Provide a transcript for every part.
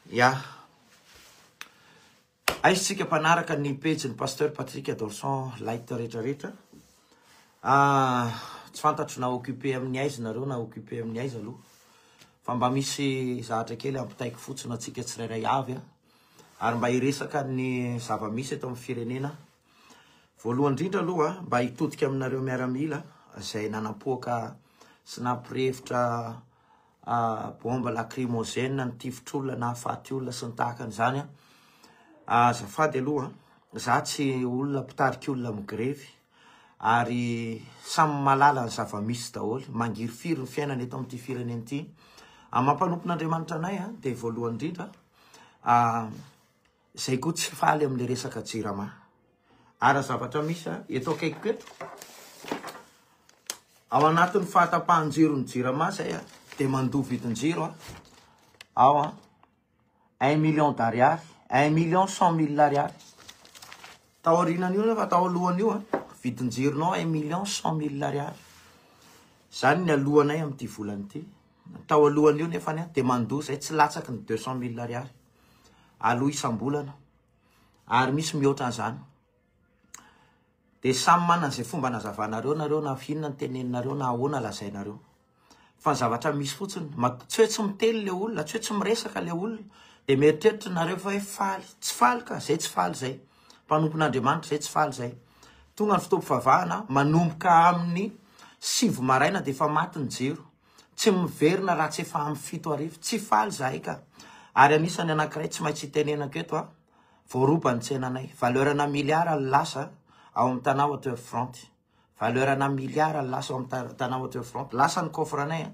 Ya. Aiza tsika mpanaraka ny pejin'ny Pasteur Patrick Adolson Light rehetra rehetra. Ah, tsy fantatro na occupé amin'ny aiza nareo na occupé amin'ny aiza aloha. Fa mba misy zahatra kely ampitaiko fotsiny antsika tsirairay avy a. Ary mba hiresaka ny zava-misy eto amin'ny firenena. Voalohany indrindra aloha mba hitodika aminareo miaramila izay nanampoaka sy nampirefotra bombe lacrymogène nitifitr'olona nahafaty olona sy ny tahaka an'izany. Azafady aloha, za tsy olona mpitarika olona migrevy ary samy mahalala ny zava-misy daholo, mangirifiry ny fiainana eto amin'ity firenena ity. Amin'ny maha mpanompon'Andriamanitra anay dia voalohany indrindra Zay koa tsy faly amle resaka jirama. Ara zavatra misy a, eto akaikiko eto, ao anatin'ny fahatapahan-jiron'ny jirama zay a, de mandoa vidin-jiro a, ao a, un million d'ariary, un million cent mille ariary. Tao aorianan'io nefa tao alohan'io a, vidin-jironao un million cent mille ariary. Zany ny alohanay amin'ity volana ity. Tao alohan'io nefany a, de mandoa zay tsy latsaky ny deux cent mille ariary. Aloha isam-bolana ary misy mihoatra an'izany. Dia samy manana izay fomba anazavanareo nareo na inona no teneninareo na ahoana lazainareo. Fa ny zavatra misy fotsiny, tsy hoe tsy miteny le olona, tsy hoe tsy miresaka le olona, dia mieritreritra nareo fa hoe faly. Tsy faly ka, zay tsy faly zay. Mpanompon'Andriamanitra zay tsy faly zay. Tonga ny fotoam-pivavahana, manomboka amin'ny 9 maraina dia efa maty ny jiro. Tsy miverina raha tsy efa amin'ny 7 arivo. Tsy faly zahay ka. Ary anisan'ny anankiray tsy maintsy itenenako eto a, voaroba ny tsenanay. Valeur-na milliard ny lasa ao amin'ny Tana Waterfront. Valeur-na milliard ny lasa ao amin'ny Tana Waterfront. Lasa ny coffre-nay a.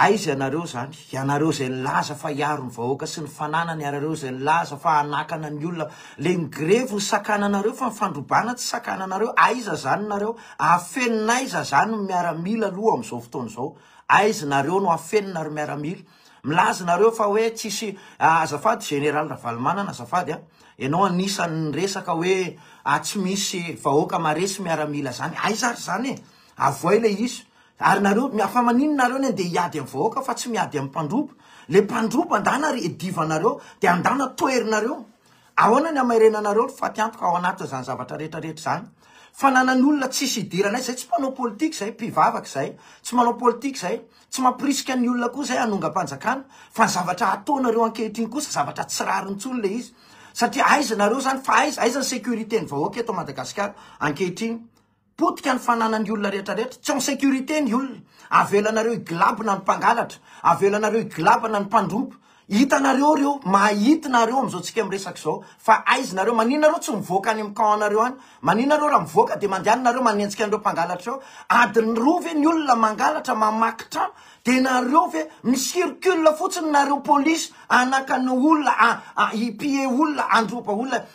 Aiza ianareo zany? Ianareo izay nilaza fa hiaro ny vahoaka sy ny fananany, ianareo izay nilaza fa hanakana ny olona. Le migrevy no sakananareo fa ny fandrobana tsy sakananareo. Aiza zany nareo? Afenin'aiza zany ny miaramila aloha amin'izao fotoana izao? Aiza nareo no afenina ry miaramila? Milaza nareo fa hoe tsisy, azafady Général Ravalomanana azafady a, ianao anisan'ny niresaka hoe tsy misy vahoaka maresy miaramila zany. Aiza ary zany e? Avoay le izy. Ary nareo, fa maninona nareo anie ndeha hiady amin'ny vahoaka fa tsy miady amin'ny mpandroba? Le mpandroba andana ry edivanareo de andana toherinareo. Ahoana ny hamairenanareo ny fatiantoka ao anatin'izany zavatra rehetra rehetra izany? Fananan'olona tsisy idiranay zay, tsy mpanao politika zay, mpivavaka zay, tsy manao politika zay, tsy mampirisika ny olona koa zay hanongam-panjakana, fa ny zavatra ataonareo ankehitriny kosa zavatra tsy rariny intsony le izy. Satria aiza nareo zany fa aiza, aiza ny sécurité ny vahoaka eto Madagasikara ankehitriny? Potika ny fananan'ny olona rehetra rehetra, tsy en sécurité ny olona, avelanareo higlabona ny mpangalatra, avelanareo higlabana ny mpandroba, hitanareo reo, mahity nareo amizao tsika miresaka izao, fa aiza nareo, maninona nareo tsy mivoaka any amin'ny camp anareo any, maninona nareo raha mivoaka de mandehana nareo manenjika an'ireo mpangalatra ireo, adiny roa ve ny olona mangalatra mamaky trano, de nareo ve mi-circule fotsiny nareo polisy hanakana olona, hi-piller olona, handroba olona,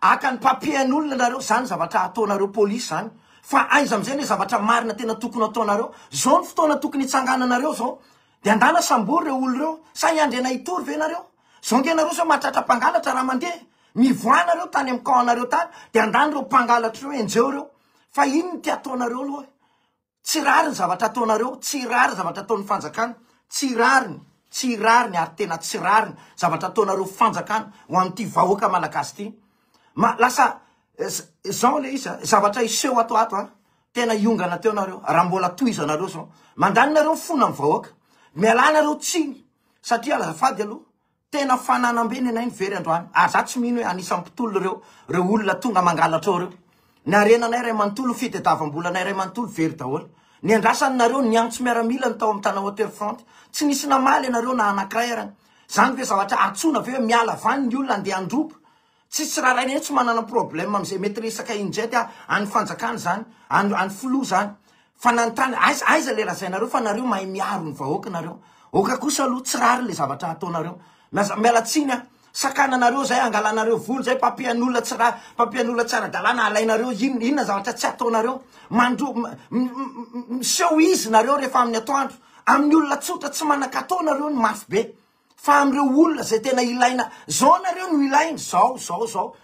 Haka ny papier an'olona nareo, zany zavatra ataonareo police zany, fa aiza amizay le zavatra marina tena tokony ataonareo, zao ny fotoana tokony hitsangananareo zao, de andana sambory reo olo reo, sa hiandry anay hitory ve nareo, zao nge nareo sao mahatratra mpangalatra raha mandeha, mivoaha nareo tany am camp anareo tany, de andany reo mpangalatra reo enjeo reo, fa ino ty ataonareo aloha e. Tsy rariny zavatra ataonareo, tsy rariny zavatra ataon'ny fanjakana, tsy rariny, tsy rariny ary tena tsy rariny zavatra ataonareo fanjakana ho an'ity vahoaka malagasy ity. Ma, lasa zao le izy a, zavatra hiseho ato ato a, tena hiongana teo nareo raha mbola tohizanareo zao. Mandany nareo fona amin'ny vahoaka, mialà nareo tsiny satria azafady aloha Tena fananam-be nenay ny very androany ary za tsy mino hoe anisan'ny mpitolona ireo ireo olona tonga mangalatra ao ireo. Ny harenanay iray manontolo, ny fitediavam-bolanay iray manontolo very daholo. Niandrasany nareo niantso miaramila ny tao amin'ny Tana Water Front. Tsy nisy namaly ianareo na anankiray arany. Zany ve zavatra antsoina ve hoe miala avy any ny olona andeha handroba? Tsisy raharahiana eo tsy manana problème amizay mety resaka injet a any fanjakana zany any any filoha zany fa nanontany aiza aiza le lazainareo fa nareo mahay miaro ny vahoaka nareo oka kosa aloha tsy rariny le zavatra ataonareo miaza miala tsiny a sakananareo zay angalanareo vola zay mpampian'olona tsy ra mpampian'olona tsy ara-dalàna alainareo inona inona zavatra tsy ataonareo mandro miseho izy nareo rehefa amin'ny atoandro amin'ny olona tsotra tsy manan-katao nareo ny mafy be Fa amin'ireo olona izay tena ilaina, zao nareo no ilaina, zao, zao, zao,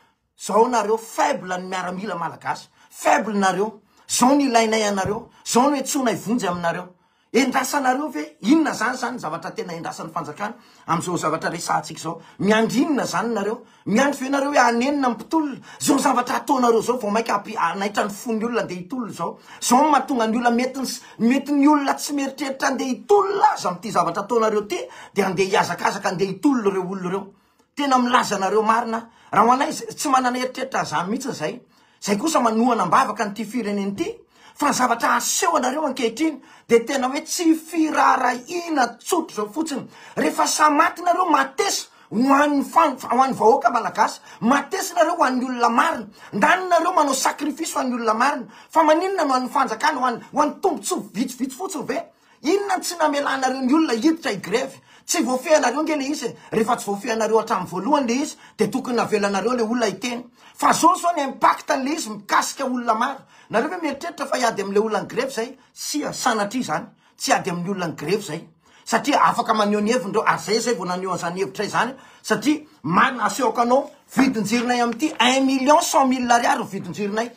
zao nareo, faible ny miaramila malagasy, faible nareo, zao no ilainay anareo, zao no antsoinay vonjy aminareo. Endrasanareo ve? Inona zany zany zavatra tena endrasan'ny fanjakana amin'izao zavatra resahantsika izao? Miandry inona zany nareo? Miandry ve nareo hoe hanenina ny mpitolona? Zao zavatra ataonareo zao vao maika hampi hanaitra ny fon'ny olona andeha hitolona zao. Zao no mahatonga ny olona mety ny mety ny olona tsy mieritreritra andeha hitolona aza amin'ity zavatra ataonareo ity dia andeha hihazakazaka andeha hitolona ireo olona ireo. Tena milaza anareo marina aho. Raha ho anay tsy manana eritreritra an'izany mihitsy zay. Zay kosa manohana am-bavaka an'ity firenena ity fa ny zavatra aseho anareo ankehitriny dia tena hoe tsy firaharahiana tsotra izao fotsiny. Rehefa samy maty nareo matesa ho an'ny fan ho an'ny vahoaka malagasy, matesa nareo ho an'ny olona marina, ndany nareo manao sacrifice ho an'ny olona marina fa maninona no an'ny fanjakana ho an'ny ho an'ny tombotsoa vitsivitsy fotsiny ve? Inona no tsy namelanareo ny olona hiditra hi-grevy? Tsy voafehinareo ange le izy e! Rehefa tsy voafehinareo hatramin'ny voalohany le izy dia tokony navelanareo le olona hiteny. Fa zao zao ny impact an'le izy mikasika olona maro. Nareo ve mieritreritra fa hiady amin'le olona ni-grevy zay? Tsia, sanatria izany. Tsy hiady amin'ny olona ni-grevy zay. Satria afaka maneho ny heviny reo ary zay zay vao naneho an'izany hevitray zany satria marina asehoko anao vidin-jironay amin'ity un million cent mille ariary ny vidin-jironay.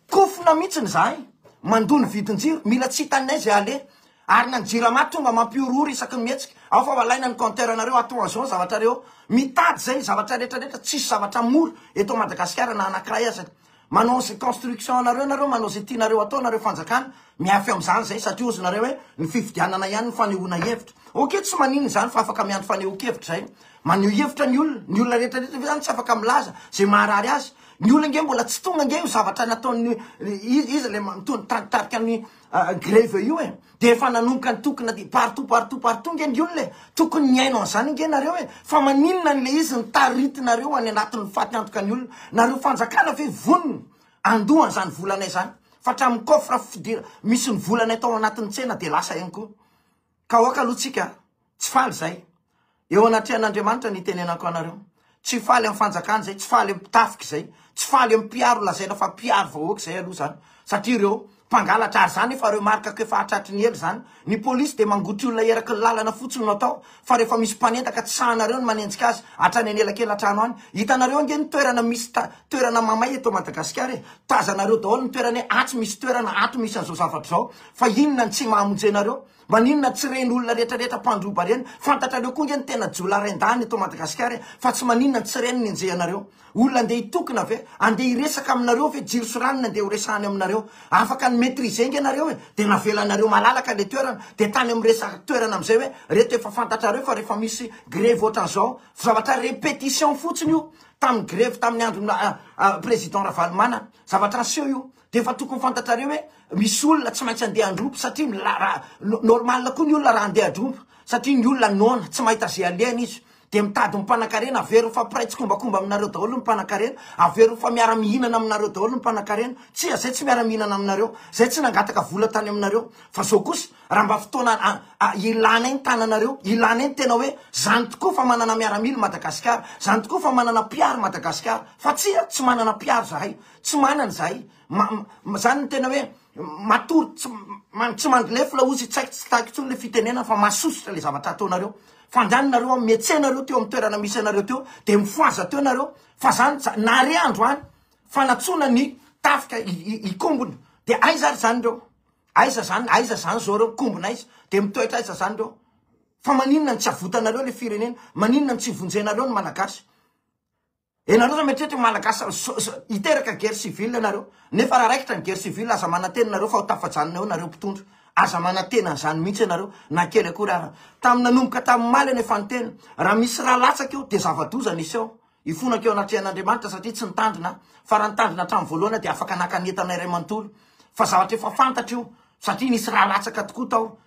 Kofona mihitsiny zahay mandoa ny vidin-jiro, mila tsy hitanay zay aleha, ary na ny jirama tonga mampihorohoro isaky ny mihetsika, ao fa alaina ny compteur nareo ato en zao ny zavatra reo, mitady zay ny zavatra rehetra rehetra, tsisy zavatra mora eto Madagasikara na anakiray aza, manao zay construction anareo nareo, manao zay tianareo atao nareo fanjakana, miafy amizany zay satria ozy nareo hoe ny fifidianana ihany ny fanehoana hevitra, ok tsy maninona izany fa afaka miandry fanehoan-kevitra zay, maneho hevitra ny olona, ny olona rehetra rehetra ve zany tsy afaka milaza zay maharary azy, Ny olona ange mbola tsy tonga ange io zavatra nataon'ny iza le mitondra tarika ny greve io e. Dia efa nanomboka nitokona dia partout partout partout ange ny olona e. Tokony nihaino an'izany ange nareo e. Fa maninona an'le izy ny taritinareo any anatin'ny faty antoka ny olona. Nareo fanjakana ve vonona andoha an'izany volanay izany. Fa hatramin'ny coffre fidira misy ny volanay tao anatin'ny tsena dia lasa ihany koa. Ka aoka aloha tsika tsy faly zay. Eo anatrehan'Andriamanitra ny itenenako anareo. Tsy faly amin'ny fanjakana zay, tsy faly amin'ny mpitafika zay, tsy faly amin'ny mpiaro lazaina fa mpiaro vahoaka zay aloha zany. Satria ireo mpangalatra ary zany efa remarque-ko efa hatratry ny ela zany. Ny polisy dia mangotry olona eraky ny lalana fotsiny no atao fa rehefa misy mpanendaka tsy sahanareo ny manenjika azy hatrany anelakelantrano any. Hitanareo ange ny toerana misy toerana mamay eto Madagasikara e. Tazanareo daholo ny toerana hoe atsy misy toerana, ato misy an'izao zavatra izao. Fa inona no tsy mahamonjenareo? Maninona tsy reny olona rehetra rehetra mpandroba reny? Fantatrareo koa nge ny tena jiolahy raindahiny eto Madagasikara e! Fa tsy maninona tsy reny ny enjehanareo? Olona andeha hitokona ve? Andeha hiresaka aminareo ve? Jiro sy rano ny andeha ho resahany aminareo? Afaka ny maitriser nge nareo e! De navelanareo malalaka le toerana, de tany amin'ny resaka toerana amizay hoe reto efa fantatrareo fa rehefa misy grevy ohatran'izao, zavatra repetition fotsiny io tamin'ny grevy tamin'ny andron'ny président Ravalomanana, zavatra niseho io. Dia efa tokony fantatrareo hoe misy olona tsy maintsy andeha handroba satria raha normal koa ny olona raha andeha handroba satria ny olona noana tsy mahita ze alehany izy dia mitady ny mpanankarena averiny fa mpiray tsikombakomba aminareo daholo ny mpanankarena averiny fa miara mihinana aminareo daholo ny mpanankarena tsia zay tsy miara mihinana aminareo zay tsy nangataka vola tany aminareo fa zao kosa raha mba fotoana ilanay ny tananareo ilanay ny tena hoe zany tokoa fa manana miaramila Madagasikara zany tokoa fa manana mpiaro Madagasikara fa tsia tsy manana mpiaro zahay Tsy manana izahay. Ma, ma, zany ny tena hoe matory tsy, ma, tsy mandilefona ozy tsy haiko tsy tahako intsony le fitenenana fa mahasosotra le zavatra ataonareo. Fandehananareo amin'ny mihetsenareo teo amin'ny toerana misy anareo teo de mifohaza teo nareo fa zany tsa, nare androany fanatsoana ny tafika hikombona de aiza ary zany reo? Aiza zany, aiza zany zao reo mikombona aiza? De mitoetra aiza zany reo? Fa maninona no tsy avotanareo le firenena? Maninona no tsy vonjenareo ny Malagasy? Ianareo zao mieritreritra hoe Malagasy hiteraka guerre civile ianareo, nefa raha raikitra ny guerre civile aza manantena nareo fa ho tafajanona eo nareo mpitondra, aza manantena an'izany mihitsy ianareo na kely akory ara. Tamin'ny nanomboka tamin'ny omaly anefa ny tena, raha misy ra latsaka eo dia zava-doza ny hiseho. Hifonako eo anatrehan'Andriamanitra satria tsy nitandrina aho, fa raha nitandrina hatramin'ny voalohany aho dia afaka naka ny entana iray manontolo. Fa zavatra efa fantatra io, satria nisy ra latsaka tokoa tao.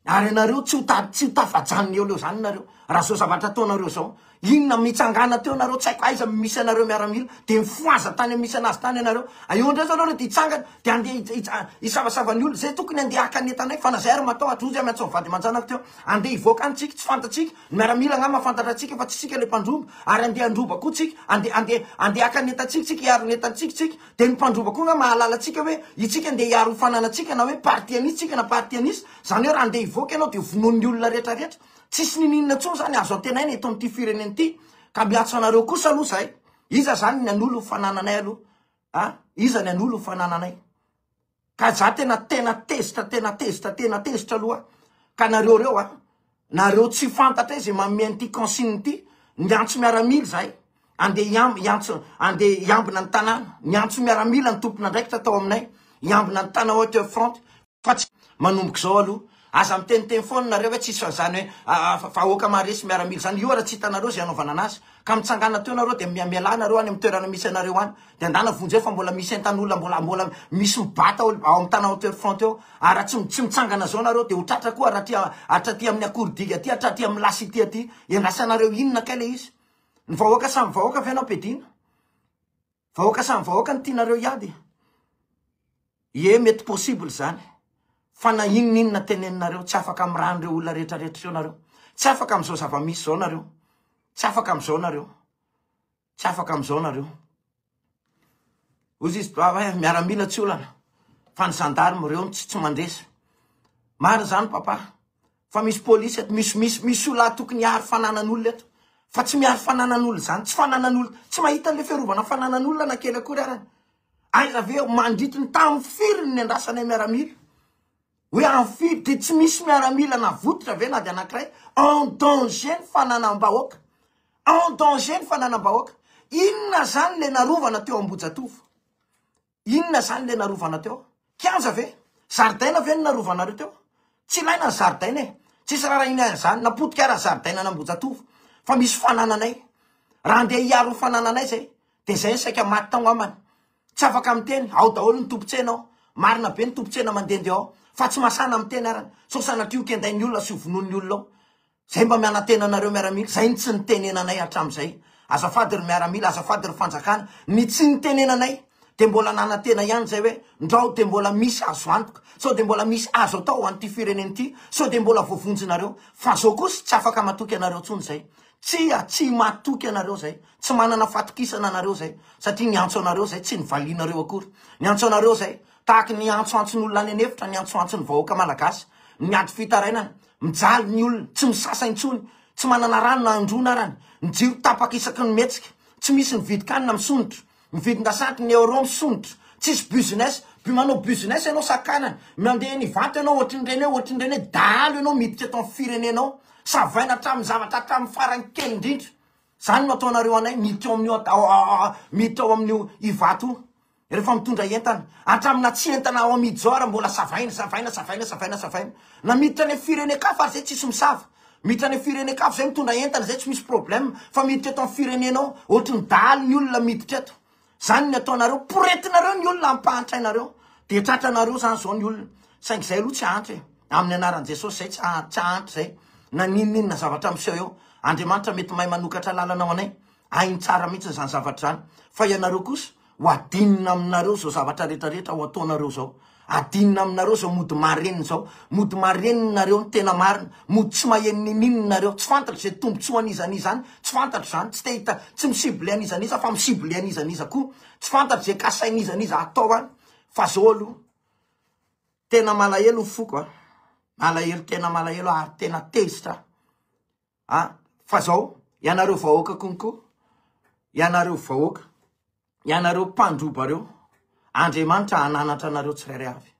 Ary ianareo tsy ho ta tsy ho tafajanona eo leo zany nareo raha zao zavatra ataonareo zao. Inona mitsangana teo nareo tsy haiko aiza misy anareo miaramila de mifohaza tany misy anazy tany ianareo. Eo ndray zao nareo de hitsangana de andeha hisavasava ny olona. Zay tokony andeha haka ny entanay fa na zay ary matahotra hozy aho miantso ny vady aman-janako teo. Andeha hivoaka any tsika tsy fantatsika. Ny miaramila angamba mahafantatra antsika fa tsy tsika le mpandroba ary andeha handroba koa tsika. Andeha andeha andeha haka ny entantsika tsika hiaro ny entantsika tsika. Dia ny mpandroba koa nga mahalala antsika hoe itsika ndeha hiaro ny fananantsika na hoe parti an'isa tsika na parti an'isa, zany hoe raha ndeha hivoaka ianao dia vonoin'ny olona rehetra rehetra. Tsisy niniana intsony zany azo antenaina eto amin'ity firenena ity ka miantso anareo kosa aloha zahay. Iza zany ny hanolo ny fanananay aloha? A? Iza ny hanolo ny fanananay? Ka za tena tena tezitra tena tezitra tena tezitra aloha ka nareo reo a, nareo tsy fantatray zay manome an'ity consigne ity, miantso miaramila zahay andeha hiam hiantso andeha hiambina ny tanàna, niantso miaramila ny tompon'andraikitra tao aminay hiambina ny tana waterfront fa tsy manomboka izao aloha aza miteniteny foana nareo hoe tsisy an'izany hoe vahoaka maharesy miaramila zany, io ara tsy hitanareo zay hanaovana anazy ka mitsangana teo nareo de mialà nareo any amin'ny toerana misy anareo any de andana vonjeo fa mbola misy entan'olona mbola mbola misy mibata ao ao amin'ny tana waterfront eo ary raha tsy tsy mitsangana zao nareo de ho tratra koa raha aty hatraty amin'ny Akorodika aty hatraty amin'ny La Cité aty iandrasanareo inona kay le izy ny vahoaka samy vahoaka ve anao ampiadiana vahoaka samy vahoaka ny tianareo hiady ie mety possible zany fa na inona inona teneninareo tsy afaka amirahan'ireo olona rehetrarehetra eo nareo tsy afaka am'izao zava-misy zao nareo tsy afaka am'izao nareo tsy afaka am'izao nareo ozy izy hoe miaramila tsy olana fa ny gendarme reo tsy tsy mandresy marina zany papa fa misy polisy eto misy misy misy olona tokony hiaro fananan'olona eto fa tsy miaro fananan'olona zany tsy fananan'olona tsy mahita an'le fiarovana fananan'olona na kely akory arany aiza ve mandritry ny tamin'ny firy ny andrasanay miaramila hoe amfiry de tsy misy miaramila na vototra ve na de anankiray en danger ny fananam-bahoaka en danger ny fananam-bahoaka inona zany le narovana teo Ambohijatovo inona zany le narovana teo kianja ve zaridaina ve ny narovanareo teo tsy ilaina ny zaridaina e tsisy raha raha ina zany napotika raha zaridaina n'Ambohijatovo fa misy fanananay raha andeha hiaro ny fanananay zay de zay ny saika maty tao amany tsy afaka miteny ao daholo ny tompotsena ao marina be ny tompotsena mandehandeha ao fa tsy masana miteny arany sao sanatria ho kendain'ny olona sy ho vonoin'ny olona ao zay mba mianatena anareo miaramila zay ny tsy nitenenanay hatramin'izay azafady ry miaramila azafady ry fanjakana ny tsy nitenenanay de mbola nanantena ihany zay hoe ndrao de mbola misy azo antoka sao de mbola misy azo atao ho an'ity firenena ity sao de mbola voavonjinareo fa zao kosa tsy afaka matoky anareo ntsony zay tsia tsy matoky anareo zay tsy manana fatokisana anareo zay satria niantso anareo zay tsy nivalinareo akory niantso anareo zay tahaky ny antsoantson'olona any anefitra ny antsoantson'ny vahoaka malagasy miady fitarainana mijaly ny olona tsy misasa intsony tsy manana rano na androna arany ny jiro tapaka isaky ny mihetsika tsy misy ny vidin-kanina misondrotra ny vidin-dasanty ny euro misondrotra tsisy business bi manao business ianao sakanany mandeha ny vato ianao ohatrin'ireny hoe ohatrin'ireny hoe dahalo ianao miditra eto amin'ny firenenao savaina hatramin'ny zavatra hatramin'ny farany kely indrindra zany no ataonareo anay miditra ao amin'io miditra ao amin'io Ivato io rehefa mitondra entana hatramina tsy entana ao amidy zao ary mbola savaina savaina savaina savaina savaina na miditra any firenen-kafa ary zay tsisy misava miditra any firenen-kafa zay mitondra entana zay tsy misy problème fa miditra eto amin'ny firenenao ohatry ny dahalo ny olona miditra eto zany ny ataonareo poretinareo ny olona ampahantrainareo de tratranareo zany zao ny olona saingy zay aloha tsy ahantra e amin'ny anaran'i Jesosy zay tsy tsy ahantra zay na ninonina zavatra miseho eo Andriamanitra mety mahay manokatra lalana ao anay hainy tsara mihitsy zany zavatra zany fa ianareo kosa ho adinina aminareo zao zavatra rehetrarehetra ho ataonareo zao adinina aminareo zao mody marenina zao mody mareninareo ny tena marina mody tsy maheno nininona nareo tsy fantatro zay tombontsoa an'izaniza any tsy fantatro zany tsy te hita tsy mi-cible an'izaniza fa mi-cible an'izaniza koa tsy fantatro zay kasain'izaniza atao any fa zao aloha tena malahelo ny foko a malahelo tena malahelo ary tena tezitra a fa zao ianareo vahoaka konko ianareo vahoaka ianareo mpandroba reo Andriamanitra hananatra anareo tsirairay avy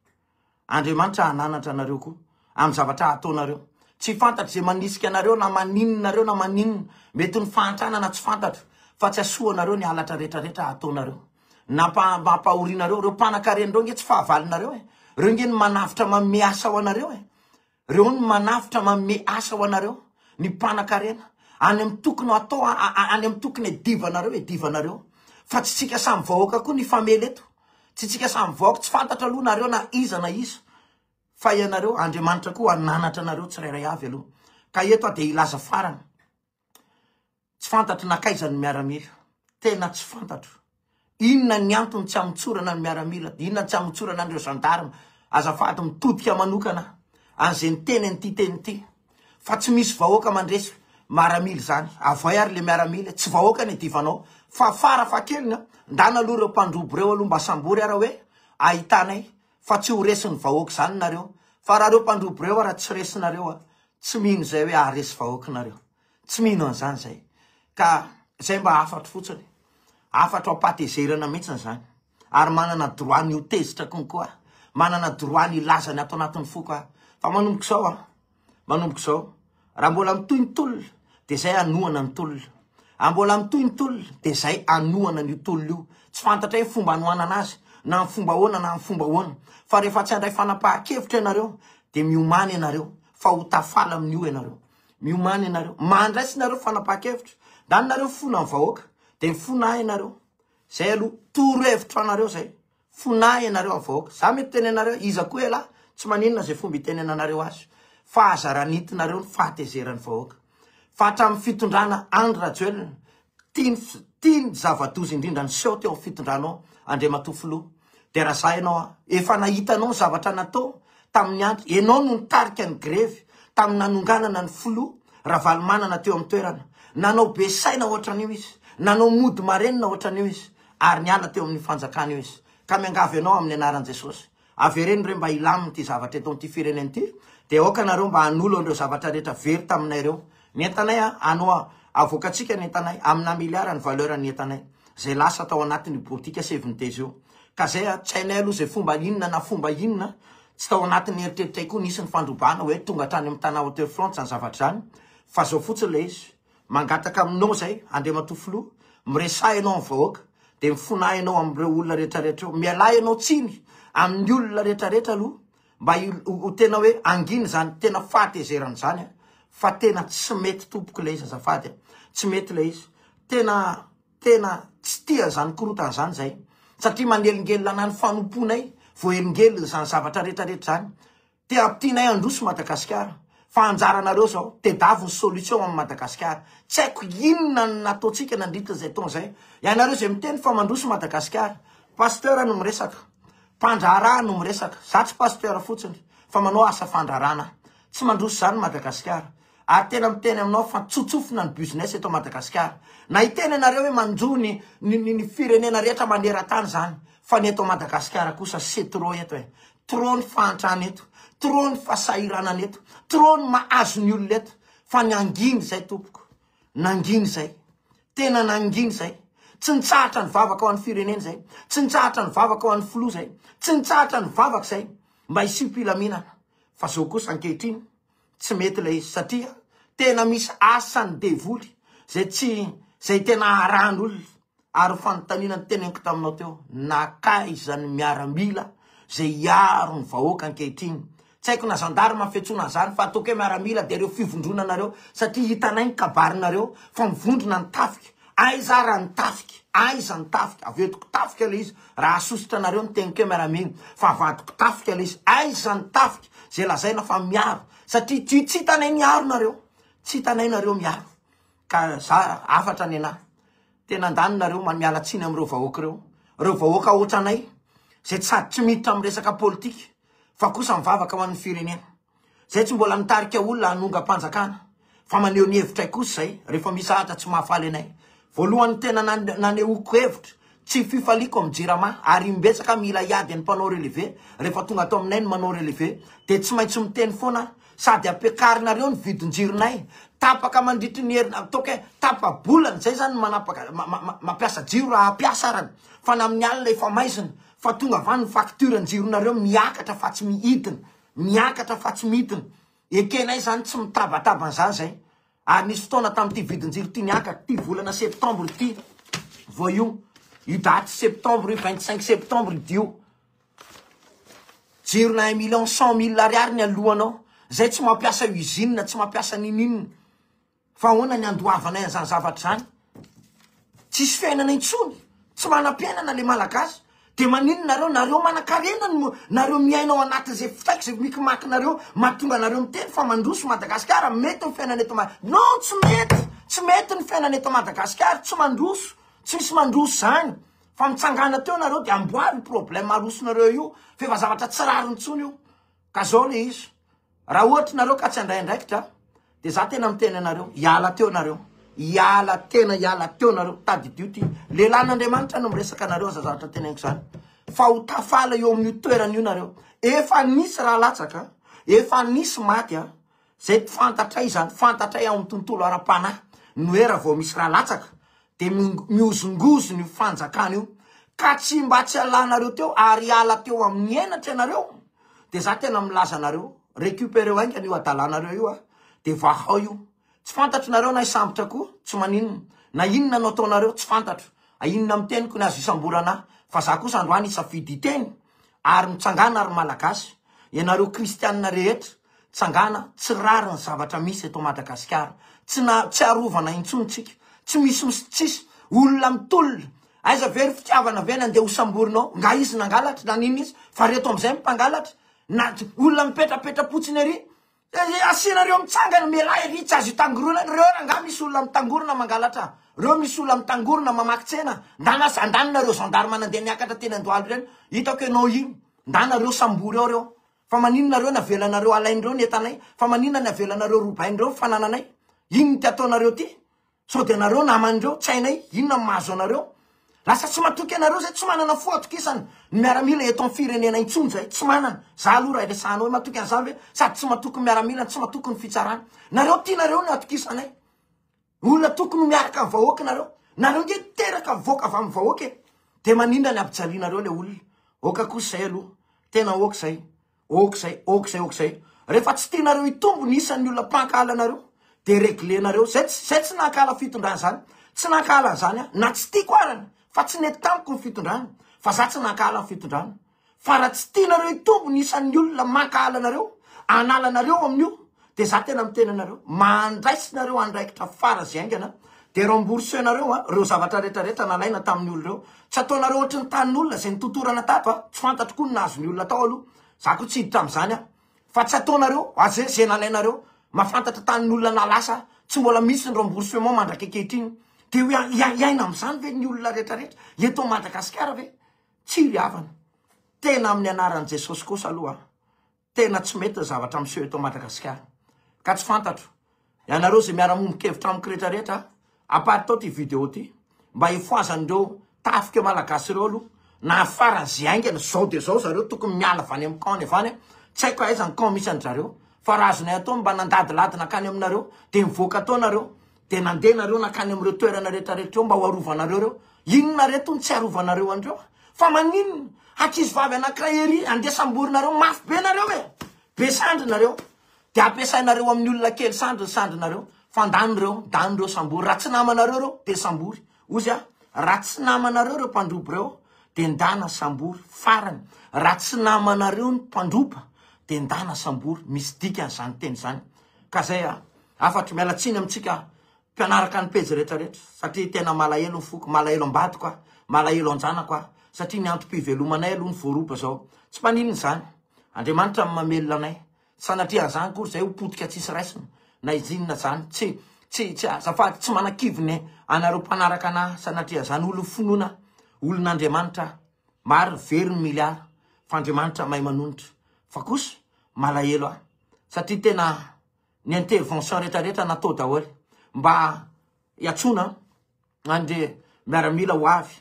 Andriamanitra hananatra anareo koa amin'ny zavatra ataonareo tsy fantatro zay manisika anareo na maninonareo na maninona mety ny fahantrana na tsy fantatro fa tsy asoanareo ny halatra rehetrarehetra ataonareo nampahorinareo reo mpanakarena nge tsy fahavalonareo e reo nge ny manavotra manome asa ho anareo e reo ny manavotra manome asa ho anareo ny mpanakarena any amy tokony atao any amy tokony edivanareo edivanareo fa tsy tsika samy vahoaka koa ny famely eto tsy tsika samy vahoaka tsy fantatra aloha nareo na iza na iza fa ianareo Andriamanitra koa hananatra anareo tsirairay avy aloha ka eto a de ilaza farany tsy fantatro nakaiza ny miaramila tena tsy fantatro inona ny antony tsy amotsorana ny miaramila inona tsy amotsorana an'ireo gendarme azafady mitodika manokana an'izay niteny an'ity teny ity fa tsy misy vahoaka mandresy maramila zany avoay ary le miaramila tsy vahoaka ny adivanao fa fara fahakeliny ndana aloha ireo mpandrobo reo aloha mba sambory ara hoe ahitanay fa tsy ho resin'ny vahoaka zany nareo fa raha reo mpandrobo reo ara tsy resinareo a tsy mino zay hoe aharesy vahoaka nareo tsy mino an'izany zay ka zay mba hafatro fotsiny hafatro ampatezerana mihitsiny zany ary manana droit ny ho tezitra konkoa. Manana droit ny hilaza ny ato anatin'ny foko aho. Fa manomboka izao an, manomboka izao, raha mbola mitohy ny tolona dia zay hanohana ny tolona. Raha mbola mitohy ny tolona dia zay hanohana an'io tolona io. Tsy fantatray ny fomba hanohanana azy, na amin'ny fomba ahoana na amin'ny fomba ahoana. Fa rehefa tsy handray fanapahan-kevitra ianareo dia miomàna ianareo fa ho tafala amin'io ianareo. Miomàna ianareo. Mandraisa nareo fanapahan-kevitra. Ndany nareo fona ny vahoaka dia mifona ahy ianareo. Zay aloha torohevitro anareo zay. Fona ianareo amin'ny vahoaka. Za mety teny anareo, iza koa elah, tsy maninona izay fomba itenenanareo azy, fa aza ranitinareo ny fahatezeran'ny vahoaka. Fa hatramin'ny fitondrana Andry Rajoelina, tia ny tia ny zava-doza indrindra niseho teo amin'ny fitondranao Andriamatoa Filoha. Dia raha za ianao aho, efa nahitanao ny zavatra natao tamin'ny Andry, ianao no nitarika ny grevy tamin'ny nanonganana ny Filoha Ravalomanana teo amin'ny toerana. Nanao be saina ohatran'io izy, nanao mody marenina ohatran'io izy. Ary niala teo amin'io fanjakana io izy. Ka miangavy anao amin'ny anaran'i Jesosy, avereno re mba hilamina ity zavatra eto amin'ity firenena ity, dia aoka nareo mba hanolo an'ireo zavatra rehetra very taminay ireo. Ny entanay a, ano avoakantsika ny entanay, amina milliard ny valeur ny entanay, izay lasa tao anatin'io boutique Seven Days io. Ka zay a, tsy hainay aloha izay fomba inona na fomba inona, tsy tao anatin'ny eritreritray koa nisy ny fandrobana hoe tonga hatrany amin'ny Tana Waterfront izany zavatra izany, fa zao fotsiny ilay izy. Mangataka aminao zay Andriamatoa Filoha, miresaha ianao amin'ny vahoaka, dia mifonà ianao amin'ireo olona rehetrarehetra ireo, mialà ianao tsiny amin'ny olona rehetrarehetra aloha mba ho tena hoe hangina izany tena fahatezerana izany a, fa tena tsy mety tompoko ilay izy azafady a, tsy mety ilay izy, tena tena tsy tia an'izany korontana izany zay, satria manelingelina anà ny fanompoanay, voahelingelina izany zavatra rehetrarehetra izany. Te hampitinay handroso Madagasikara fa anjaranareo zao, tedavo ny solution am Madagasikara. Tsy haiko inona no nataontsika nandritra izay taona izay. Ianareo izay miteny fa mandroso Madagasikara. Pasteur no miresaka. Mpandraharaha no miresaka. Za tsy pasteur fotsiny fa manao asa fandraharahana aho. Tsy mandroso izany Madagasikara. Ary tena miteny aminao fa tsotsofina ny business eto Madagasikara. Na hiteny ianareo hoe manjo ny ny ny firenena rehetra maneran-tany izany fa ny eto Madagasikara kosa c'est trop eto e. Trop ny fahantrana eto, trop ny fahasahiranana eto, trop ny mahazo ny olona eto, fa nangina izay tompoko, nangina izay, tena nangina izay, tsy nitsahatra nivavaka ho an'ny firenena izay, tsy nitsahatra nivavaka ho an'ny filoha izay, tsy nitsahatra nivavaka izay, mba hisiam-pilaminana, fa zao kosa ankehitriny, tsy mety ilay izy, satria tena misy asan'ny devoly, izay tsy, izay tena arahan'olona. Ary fanontaniana noteneniko taminao teo, nankaiza ny miaramila izay hiaro ny vahoaka ankehitriny? Tsy haiko na gendarme ny fiantsoana an'izany fa ataoko hoe miaramila dia ireo fivondronanareo satria hitanay ny kabarinareo fa mivondrona ny tafika. Aiza ara ny tafika? Aiza ny tafika? Avediko tafika ilay izy raha hahasosotra anareo ny teniko hoe miaramila fa avadiko tafika ilay izy. Aiza ny tafika izay lazaina fa miaro satria tsy hitanay miaro nareo, tsy hitanay nareo miaro. Ka za hafatra nenah. Tena andany nareo ma miala tsiny amreo vahoaka reo. Reo vahoaka otranay zay tsy sady tsy miditra am resaka politika fa kosa mivavaka ho an'ny firenena. Zay tsy mbola nitarika olona hanongam-panjakana fa maneho ny hevitray kosa zay rehefa misy zavatra tsy mahafaly anay. Voalohany tena nanehoako hevitra tsy fifaliako am jirama ary imbetsaka mila hiady ny mpanao relevé rehefa tonga ato aminay ny manao relevé de tsy maintsy miteny foana aho Sady ampiakarinareo ny vidin-jironay, tapaka mandritry ny herina, ataoko hoe tapa-bolana, zay zany ny manapaka, mampiasa jiro raha hampiasa arany, fa na amin'ny alina efa maizina, fa tonga avy any ny facture-n-jironareo miakatra fa tsy mihidina, miakatra fa tsy midina, ekenay zany tsy mitabataba an'izany zay, ary nisy fotoana tamin'ity vidin-jiro ity niakatra, ity volana septembre ity vao io, io daty septembre io, 25 septembre io. Jirona un million cent mille ariary ny alohanao. Zay tsy mampiasa usine, tsy mampiasa ninoninona. Fa ahoana ny andoavanay an'izany zavatra izany? Tsisy fiainana intsony. Tsy manam-piainana le Malagasy. De maninona nareo? Nareo manankarena no nareo miaina ao anatin'izay fitaky izay mikimakinareo mahatonga anareo miteny fa mandroso Madagasikara, mety ny fiainana eto Ma- Non, tsy mety. Tsy mety ny fiainana eto Madagasikara, tsy mandroso. Tsy misy mandroso izany. Fa mitsangana teo nareo de amboary ny problème arosonareo io fa efa zavatra tsy rariny intsony io. Ka zao le izy, raha ohatra nareo ka tsy handray andraikitra de za tena miteny anareo, hiala teo nareo, hiala tena hiala teo nareo, tadidio ty, lehilahin'Andriamanitra no miresaka anareo aza zavatra teneniko zany, fa ho tafala eo amin'io toerana io nareo, efa nisy raha latsaka, efa nisy maty a, zay fantatray izany, fantatray ao amin'ny tontolo ara-panahy, ny hoe raha vao misy raha latsaka, dia mihozongozona io fanjakana io. ka tsy mba tsy alanareo teo ary hiala teo amin'ny henatra ianareo de za tena milaza anareo recupereo haingana io adalanareo io a de vahao io. Tsy fantatro nareo na hisambotra koa tsy maninona na inona no ataonareo tsy fantatro a inona amin'ny teniko ny azo hisamborana ahy fa za kosa androany hisafidy hiteny ary mitsangana ry malagasy ianareo kristianina rehetra tsangana tsy rariny zavatra misy eto Madagasikara tsy na tsy arovana intsony tsika tsy misy mis tsisy olona mitolona aiza ve ry fitiavana ve ny andeha ho samborinao nga izy nangalatra na nino izy fa reto amizay ny mpangalatra na olona mipetrapetra-potsiny ery Asianareo mitsangana mialahy ery tsy azo itangorona reo rangaha misy olona mitangorona mangalatra reo misy olona mitangorona mamaky tsena ndana zandany nareo gendarme nandeha niakatra teny andohalo reny hitako enao iny ndana reo sambory ao reo fa maninona reo navelanareo alainreo ny entanay fa maninona ny avelanareo robainreo ny fanananay inona ty ataonareo ty Sao dia nareo naman'ireo tsy hainay inona no mahazo anareo? Lasa tsy matoky anareo zay, tsy manana fo atokisana ny miaramila eto amin'ny firenena intsony zay, tsy manana. Za aloha raha iresahanao hoe matoky an'izany ve? Sady tsy matoky ny miaramila no tsy matoky ny fitsarana. Nareo tianareo ny atokisanay. Olona tokony ho miaraka amin'ny vahoaka nareo. Nareo nge teraka mivoaka avy amin'ny vahoaka e. Dia maninona ny ampijalianareo le olona? Oka kosa zay aloha. Tena oka zay. Ok zay, ok zay, ok zay. Rehefa tsy tianareo hitombo ny isan'ny olona mpankahala anareo de reglenareo. Zay tsy, zay tsy nankahala fitondrana zany. Tsy nankahala an'izany aho. Na tsy tiako arany fa tsy nety tamiko ny fitondrana. Fa za tsy nankahala ny fitondrana. Fa raha tsy tianareo hitombo ny isan'ny olona mankahala anareo, hanala anareo amin'io, de za tena miteny anareo, mandraisinareo andraikitra fara ze haingana, de rembourser-nareo a, reo zavatra rehetra rehetra nalaina tamin'ny olona reo. Tsy ataonareo ohatry ny tanin'olona zay nitotorana tato a, tsy fantatro koa ny nahazo ny olona tao aloha, za koa tsy hiditra amin'izany aho, fa tsy ataonareo aze ze nalainareo, mahafantatra tanin'olona nalasa, tsy mbola misy ny remboursement mandrak'ankehitriny, de ho hiaina amin'izany ve ny olona rehetra rehetra eto Madagasikara ve? Tsia ry havana, tena amin'ny anaran'i Jesosy kosa aloha Tena tsy mety ny zavatra miseho eto Madagasikara. Ka tsy fantatro. Ianareo izay miara-mombon-kevitra amiko rehetra rehetra, aparitao ity vidéo ity mba hifohazan'ireo tafika malagasy ireo aloha na faran'izay haingana izao dia izao zareo tokony miala avy any amin'ny camp-ny avy any. Tsy haiko aiza ny camp misy an-dry zareo fa raha azonay atao ny mba nandadilady nankany aminareo dia nivoaka tao nareo dia nandeha nareo nankany amin'ireo toerana rehetra rehetra ireo mba ho arovanareo ireo. Inona reto no tsy arovanareo an'ireo? Fa maninona? Ankizy vavy anankiray ery andeha samborinareo mafy be nareo e! Be sandry nareo. Dia ampiasainareo amin'ny olona kely sandry ny sandrinareo. Fa ndany ireo, ndany ireo sambory. Raha tsy namanareo ireo dia sambory. Hozy aho, raha tsy namanareo ireo mpandroba ireo dia ndana sambory. Farany, raha tsy namanareo ny mpandroba dia ndana sambory. Misy dikany izany teny izany. Ka zay a. Hafatro, miala tsiny amintsika mpianaraka ny pejy rehetra rehetra satria tena malahelo ny foko, malahelo am-badiko aho, malahelo an-janako aho satria ny antom-pivelomanay aloha no voaroba zao. Tsy maninona izany. Andriamanitra no mamelona anay. Sanatria an'izany akory izay ho potika tsisy raisina na izinona izany. Tsy, tsy, tsy, azafady, tsy manakivy ny anareo mpanaraka anah sanatria an'izany. Olon'ny finoana aho, olon'Andriamanitra aho. Maro very ny milliard fa Andriamanitra mahay manonitra. Fa kosa malahelo aho satria tena ny intervention rehetra rehetra natao daholo mba hiantsoana an'le miaramila ho avy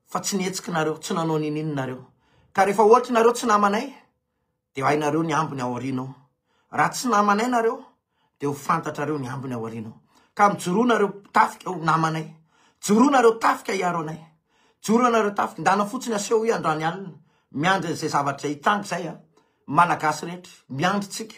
fa tsy nihetsiky nareo, tsy nanao niniana nareo. Ka rehefa ohatry nareo tsy namanay de hainareo ny ambiny ao aoriana ao. Raha tsy namanay nareo de ho fantatrareo ny ambiny ao aoriana ao. Ka mijoroa nareo tafika ho namanay. Joroa nareo tafika hiaro anay. Joroa nareo tafika. Ndana fotsiny aseho io andrany alina. Miandry an'izay zavatra izay hitranga izay a. Malagasy rehetra, miandry tsika.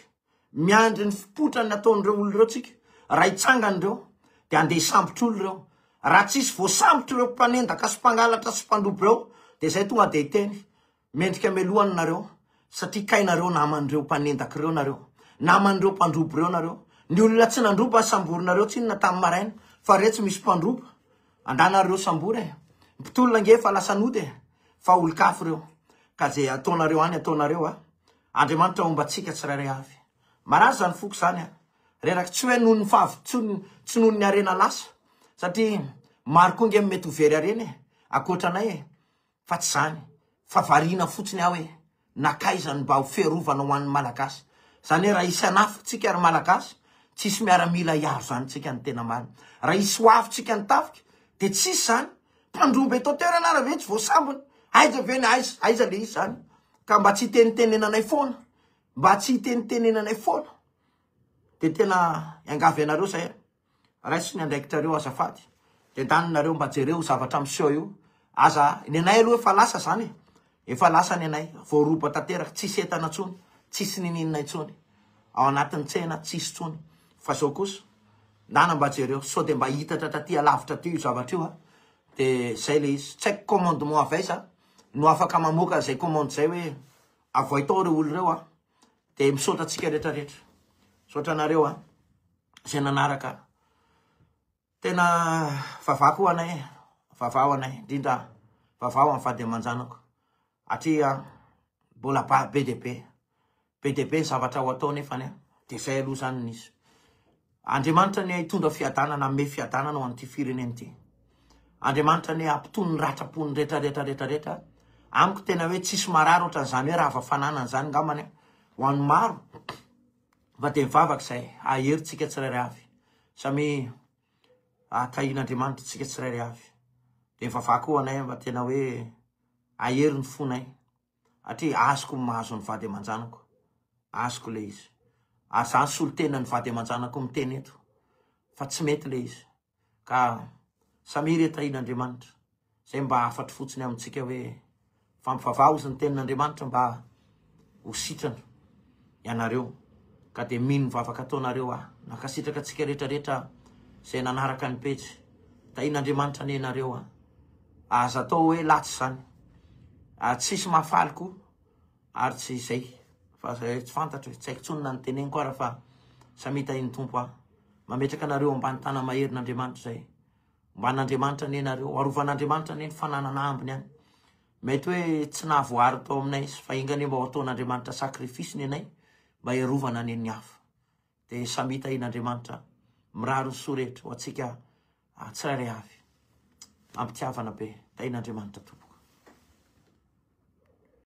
Miandry ny fipoitrany nataon'ireo olona ireo tsika. Raha hitsangana ireo dia handeha hisambotra olona ireo. Raha tsisy voasambotra ireo mpanendaka sy mpangalatra sy mpandroba ireo dia izay tonga dia hiteny. Mendrika melohany nareo satria kay nareo naman'ireo mpanendaka ireo nareo. Naman'ireo mpandroba ireo nareo. Ny olona tsy nandroba samborinareo tsinona tamin'ny maraina fa retsy misy mpandroba. Andana reo sambory e. Mpitolona ange efa lasa nody e. Fa olon-kafa ireo. Ka ze ataonareo any ataonareo a. Andriamanitra homba antsika tsirairay avy. Marary izany foko izany a. Reraka tsy hoe noho ny fahav tsy tsy noho ny harena lasa satria maro koa nge mety ho very harena e, ankoatra anay e, fa tsy izany fa variana fotsiny aho hoe nakaiza no mba ho fiarovana ho an'ny Malagasy. Izany hoe raha hisy hanafika tsika ry Malagasy, tsisy miaramila hiaro izany tsika ny tena marina. Raha hisy ho avy tsika ny tafika dia tsisy izany. Mpandroba eto an-toerana ara ve tsy voasambony? Aiza ve ny aiza, aiza le izy izany? Ka mba tsy hitenitenenanay foana, mba tsy hitenitenenanay foana, dia tena iangavy anareo zay, raiso ny andraikitrareo azafady, dia daninareo mba jereo zavatra miseho io. Aza, ny anay aloha efa lasa zany e. Efa lasa ny anay, voaroba tanteraka, tsisy entana intsony, tsisy niniana intsony. Ao anatin'ny tsena tsisy intsony. Fa zao kosa, ndana mba jereo, sao de mba hitatra taty alavitra aty io zavatra io a. De zay le izy. Tsy haiko commandement avy aiza no afaka mamoaka an'izay commande zay hoe avoay tao ireo olo ireo a. De misaotra antsika rehetra rehetra. Misaotra anareo a, zay nanaraka. Tena vavaha koa anay e, vavaho anay, indrindra vavaho amin'ny vady aman-janako. Satria mbola ba be dia be, be dia be ny zavatra ho atao nefany an, dia izay aloha izany ny izy. Andriamanitra anie hitondra fiadanana, hanome fiadanana ho an'ity firenena ity. Andriamanitra anie hampitony ny ratram-pon'ny rehetra rehetra rehetra rehetra. Amiko tena hoe tsisy marary ohatran'izany hoe rava fananana izany angambany an, ho an'ny maro. Fa dia mivavaka izay hahery tsika tsirairay avy. Samy tahian'Andriamanitra tsika tsirairay avy. Dia mivavaha koa anay mba tena hoe hahery ny fonay. Satria azoko ny mahazo ny vady aman-janako. Azoko ilay izy. Ary za nisolo tena ny vady aman-janako miteny eto. Fa tsy mety ilay izy. Ka samia re tahian'Andriamanitra. Zay mba hafatro fotsiny amintsika hoe fampivavaha ozy ny tenin'Andriamanitra mba ho sitrana ianareo. Ka dia mino ny vavaka ataonareo aho. Nankasitraka antsika rehetra rehetra izay nanaraka ny pejy. Tahian'Andriamanitra anie ianareo a. Aza atao hoe latsy izany. Tsisy mahafaly koa ary tsy izay fa zay tsy fantatro e, tsy haiko intsony na ny teneniko ara fa samia tahin'ny Tompo aho. Mametraka anareo ambany tana-maherin'Andriamanitra izay. Omban'Andriamanitra anie nareo, arovan'Andriamanitra anie ny fananana ambiny any. Mety hoe tsy nahavoary tao aminay izy, fa enga anie mba ho ataon'Andriamanitra sacrifice ny anay mba hiarovana anie ny hafa. Dia samia tahin'Andriamanitra, mirary ny soa rehetra ho antsika tsirairay avy. Ampitiavana be, tahin'Andriamanitra tompoko.